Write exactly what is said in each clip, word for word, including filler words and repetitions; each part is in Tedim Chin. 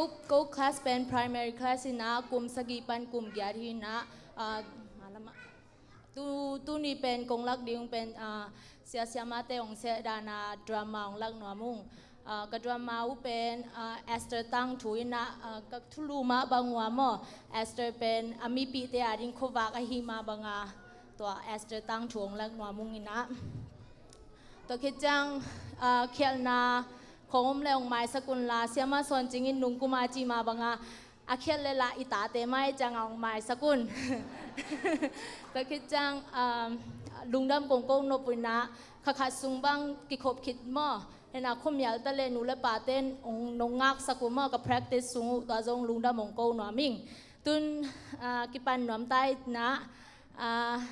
Ko, ko class pen primary class hi-in ah, kum sagih pan kum giat hi-in ah, ah, malam ah. Tu, tuni pen kong lak ding pen, ah, sia siamate hong seh dan a drama hong lak nuam ung. Ah, ka drama uh pen, ah, Esther Tangthu in ah, ah, ka thulu mah bang uh a maw. Esther pen a mipihte ading khuavak ahi mah bang a, tua Esther Tangthu hong lak nuam ung in ah. Tua khit ciang, ah, khialhna khong om leh hong maisak un la, siamah Sawn Cing in nung kum a cih mah bang a, a khialh leh lah i tate mai ciang a hong maisak un. Tua khit ciang, um, lungdam kong ko nop uh in ah, kha khat sung bang kikhop khit maw. Hi-in ah khuamial ta leh nu le pate'n hong nong ngaksak uh maw, ka practice sung uh, tua zong lungdam hong ko nuam ing. Tun, ah, kipan nuam ta in ah, ah,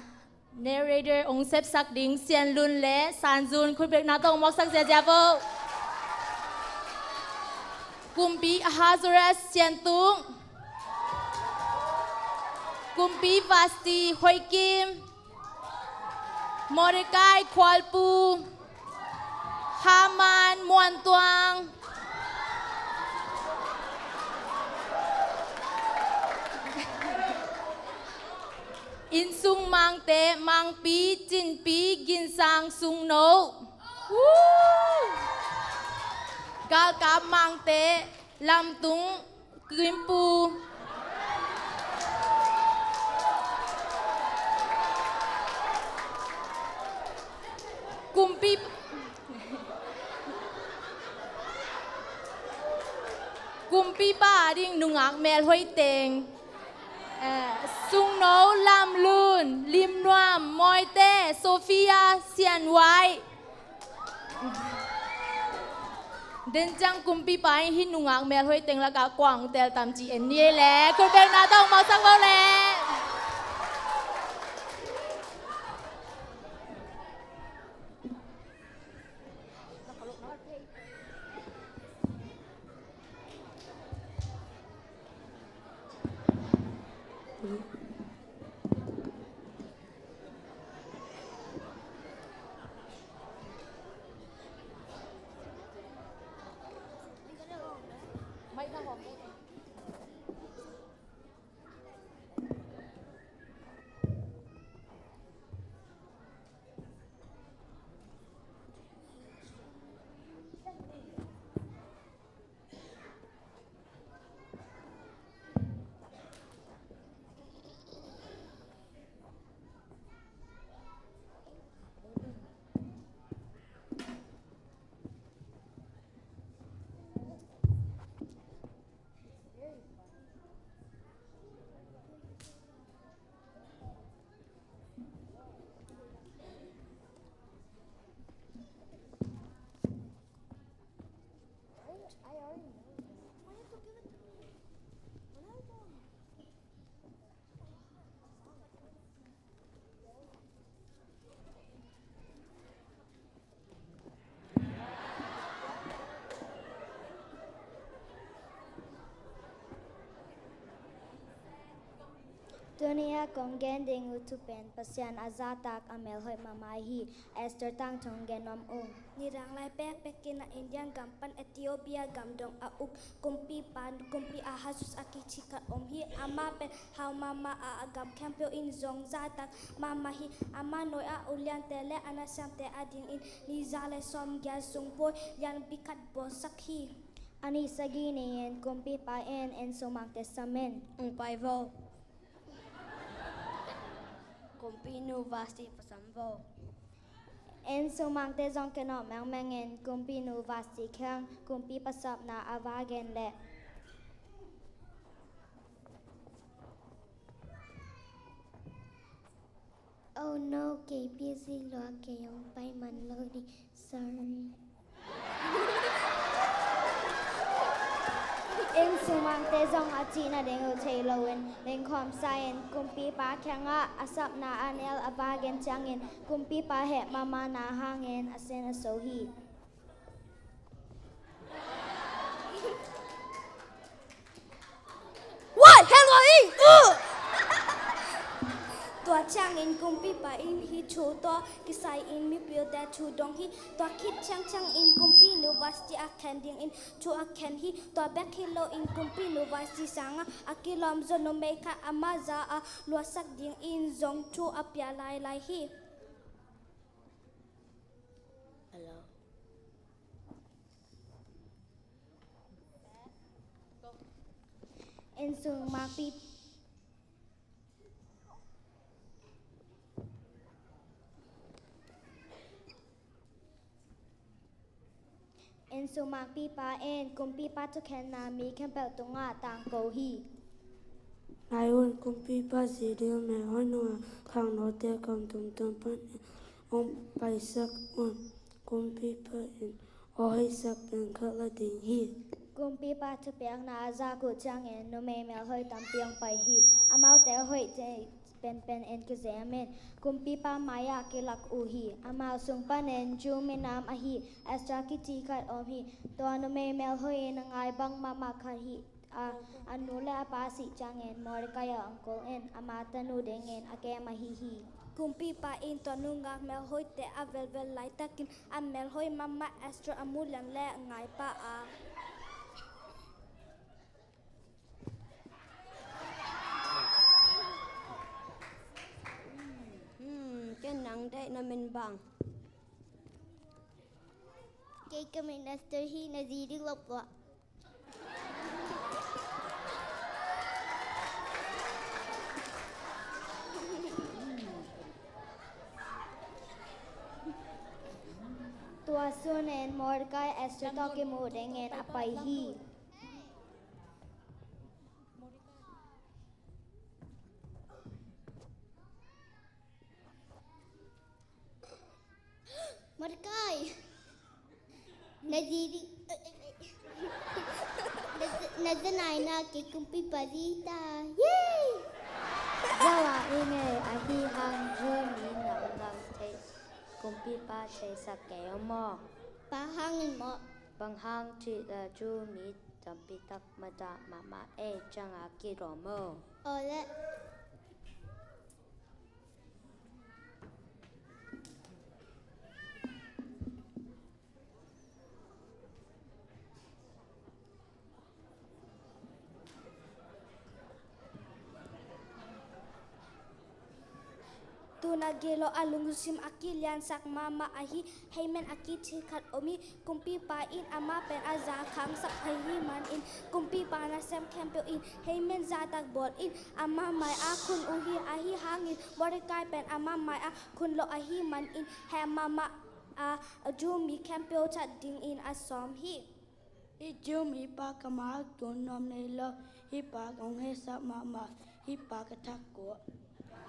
narrator hong sepsak ding Sian Lun le San Zun khutbetna tawh hong mawksak ziazia vo. Kumpi Ahasuerus Sian Tung. Kumpi Vasti Hoih Kim. Mordecai Khual Pu. Haman Muan Tuang. Innsung mangte, Mangpi, Cinpi, Ginsang, Sungno. Woo! Galkap mangte, Lamtung, Kimpu. Kumpi, kumpipa ading nungak melhoih teng. Eh, Sungno, Lamlun, Limnuam, Mawite, Sophia, Sianwai. Den ciang kumpipa in hih nungak melhoih teng lakah kua hong tel tam cih en ni ei leh. Khutbetna tawh hong mawksak vo leh. Tuni-a kong gen ding uh thupen Pasian a zahtak a melhoih mahmah ahi Esther Tangthu hong gen nuam ung. Nidang lai pekpek in a India gam pan Ethiopia gam dong a uk kumpipa, Kumpi Ahasuerus a kici khat om hi. Amah pen hau mahmah a, a gam khempeuh in zong zahtak mahmah hi. Amah nuai-ah uliante le a nasiamte adingin ni za le sawmgiat sung buai lianpi khat bawlsak hi. A ni sagih ni-in kumpipa in innsung mangte sam in. Ung pai vo. Kumpinu Vasti pasam vo. Innsung mangte zong kenawh mengmengin kumpinu Vasti kiang kumpipa sapna a va gen leh. Oh no, kei busy lua, kei hong pai man lo ding. Sorry. Innsung mangte zong a cih nading uh thei loin lingkhawm sa-in kumpipa kiangah a sapna a nel a va gen ciangin kumpipa heh mahmahna hangin a sin a so hi. Wai, hel wai, uh! Tua Ciangin kumpipa in hih thu tawh kisai-in mipite thu dong hi. Tua khit ciangciangin kumpinu Vashti a khen dingin thu a khen hi. Tua bek hi loin kumpinu Vashti sangah a kilawm zaw numei khat ama za-a luahsak dingin zong thu a pia lailai hi. Hello. Innsung makpi Innsung makpipa in kumpipa thukhenna mi khempeuh tungah tangko hi. Nai un, kumpipa zi ding melhoih nungah khangnote kamtum tum panin hong paisak un. Kumpipa in aw hoihsak pen khat la ding hi. Kumpipa thupiakna a zak uh ciangin numei melhoih tampi hong pai hi. Amaute hoih thei penpen in kizem in kumpipa mai-ah kilak uh hi. Amau sung panin Jew minam ahi Esther kici khat om hi. Tua numei melhoih in a ngai bang mahmah khat hi a, a nu le a pa sih ciangin Mordecai a uncle in ama tanu dingin a kem ahi hi. Kumpipa in tua nungak melhoihte a velvel laitakin a melhoih mahmah Esther a muh lian le a ngai pah a, Hmm, ken nang deih, na min bang? Kei ka min Esther hi, na zi ding lo pua. Tua sunin Mordecai Esther tawh kimuh dingin a pai hi. Mordecai! Na zi di, na zi, na zi nai na kei kumpipa zi ta. Yay! Zawa i ngei ahi hang Jew mi na unau thei kumpipa theisak kei maw? Pa hangin maw? Bang hang cih le Jew mi tampi tak mata mahmah ei cianga kilawm maw? Aw le. Tuna gilo a lungsim a kiliansak mahmah ahi Haman a kici khat om hi. Kumpipa in amah pen a za khangsak ahih manin kumpipa nasem khempeuh in Haman zahtak bawlin amah mai-ah khun uh hi. Ahi hangin Mordecai pen amah mai-ah khun lo ahih manin heh mahmah a, Jew mi khempeuh that dingin a sawm hi. Hih Jew mipa kammal tun nuam nei lo. Hih pa kong hehsak mahmah. Hih pa ka thak kua.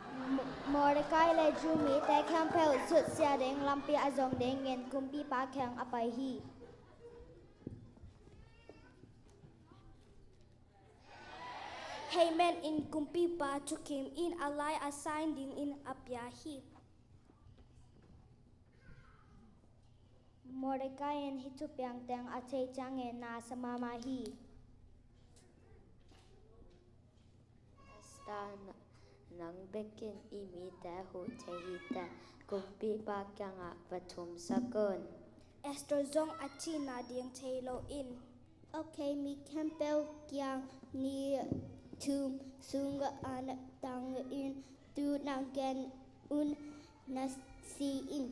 Mo-, Mordecai le Jew mite khempeuh sutsia ding lampi a zong dingin kumpipa kiang a pai hi. Haman in kumpipa thukim in a lai a sign dingin a pia hi. Mordecai in hih thupiang teng a theih ciangin na a sa mahmah hi. Esther, na-, nang bekin i mite huh thei hi teh, kumpipa kiangah va thumsak un. Esther zong a cihna ding thei loin. Ok, mi khempeuh kiang ni thum sungah an tangin tu nang gen un na ci in.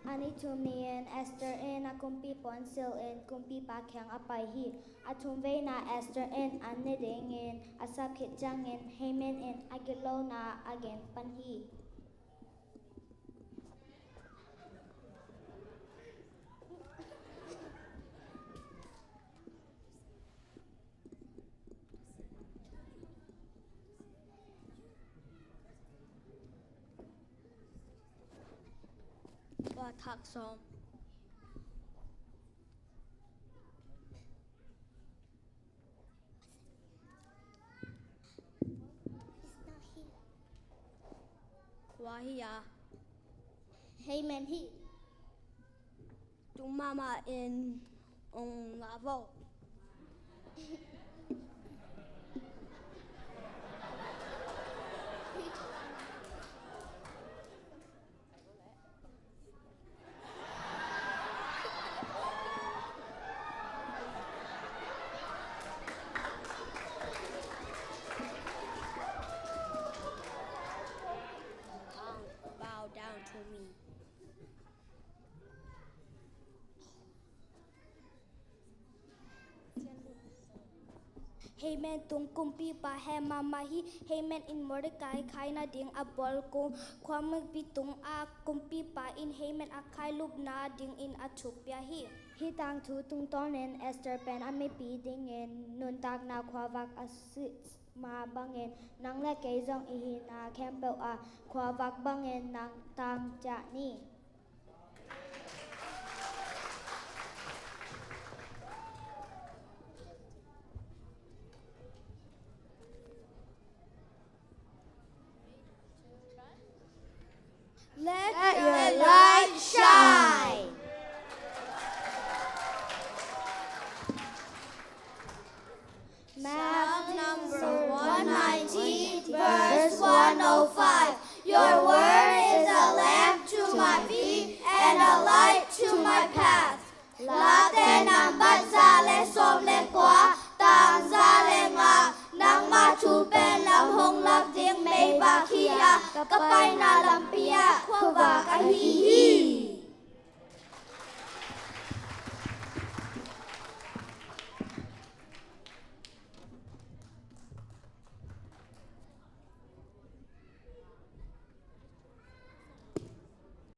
A ni thum ni-in Esther in a kumpi puan silhin kumpipa kiang a pai hi. A thumveina Esther in an ne dingin a sap khit ciangin Haman in a gilona a gen pan hi. Tua thak sawm. Kua hi a? Hei men hi. Tung mahmah in ong la vo. Bow down to me. Haman tung kumpipa he mahmah hi. Haman in Mordecai khai nading a bawl kung khuamipi tungah kumpipa in Haman a khai lupna dingin a thuak pia hi. Hih tangthu tungtawnin Esther pen a mipi dingin nuntakna khuavak a sih mah bangin nang le kei zong i hihna khempeuh ah khuavak bangin nang tang ciah ni. Let your light shine. Psalm number one nineteen, verse one oh five. Your word is a lamp to my feet and a light to my path. Late nambat za le sawm le kua, tang za le nga, nangma thu pen lam hong lap ding meibak hi a, ka paina lampi ah khuavak ahi hi.